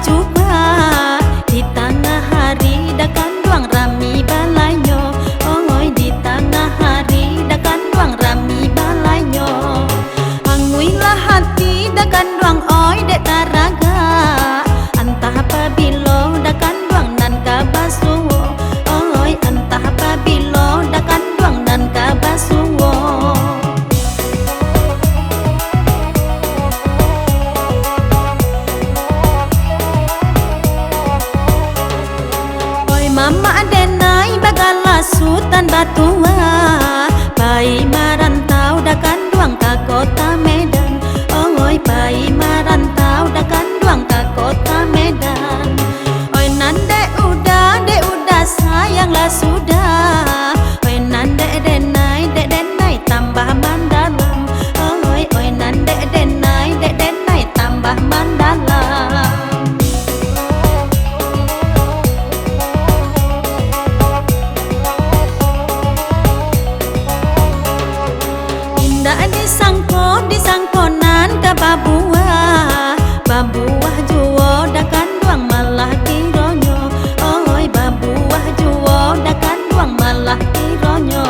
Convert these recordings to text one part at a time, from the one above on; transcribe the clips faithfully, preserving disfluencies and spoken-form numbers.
Tuba, di tangah hari dakanduang rami balainyo. Oi, di tangah hari dakanduang rami balainyo. Anguihlah hati dakanduang, oi, dek taragak. Antah pabilo dakanduang nan ka basuo. Oi, antah pabilo dakanduang nan ka basuo. Oi, mamak denai bagala Sutan Batua, pai marantau dakanduang ka kota Medan. Oi, pai marantau dakanduang ka kota Medan. Oi, nan dek Uda, dek Uda sayang lah sudah. Oi, nan dek denai, dek denai tambah mandalam. Oi, oi, nan dek denai, dek denai tambah mandalam. Indak disangko, disangko nan ka babuah, babuah juo dakanduang malah kironyo. Oi, babuah juo dakanduang malah kironyo.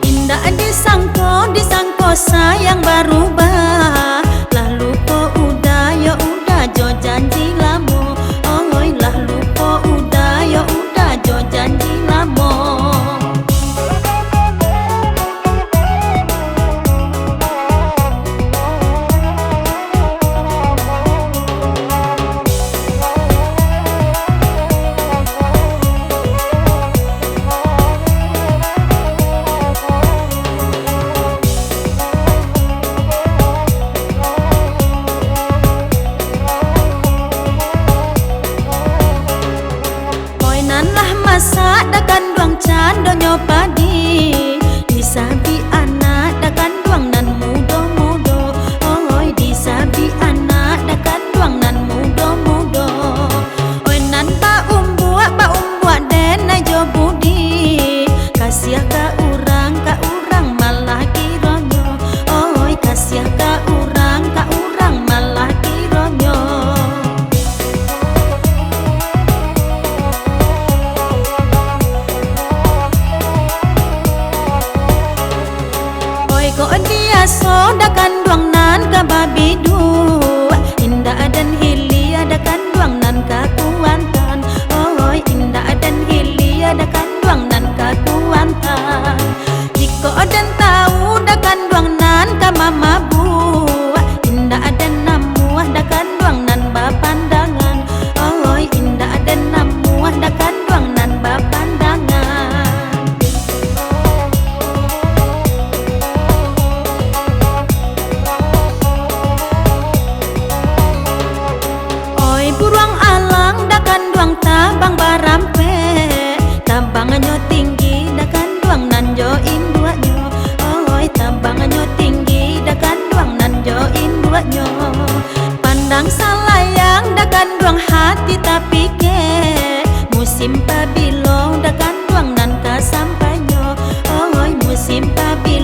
Indak disangko, disangko sayang barubah, lah lupo Uda, yo Uda jo janji lamo. Oi, lah lupo Uda, yo Uda jo janji lamo. Oi, nan lah masak dakanduang candonyo padi, disabik anak dakanduang nan mudo-mudo. Oi, disabik anak dakanduang nan mudo-mudo. Oi, nan baumbuak, baumbuak denai jo budi, kasiah ka urang, ka urang malah kironyo. Oi, kasiah ka urang, ka urang malah kironyo. Oi, kok biaso dakanduang nan ka babiduak, indak den hilia dakanduang nan ka kuantan. Oi, indak den hilia dakanduang nan ka kuantan. Jikok den tau dakanduang nan ka mamabuak, indak den namuah dakanduang nan bapandangan. Oi, indak den namuah dakanduang nan bapandangan. Oi, buruang alang dakanduang tabang barampek, tabangnyo tinggi dakanduang nan jo induaknyo. Oi, tabangnyo tinggi dakanduang nan jo induaknyo. Pandang salayang dakanduang hati tapikia, musim pabilo dakanduang nan ka sampainyo. Oi, musim pabilo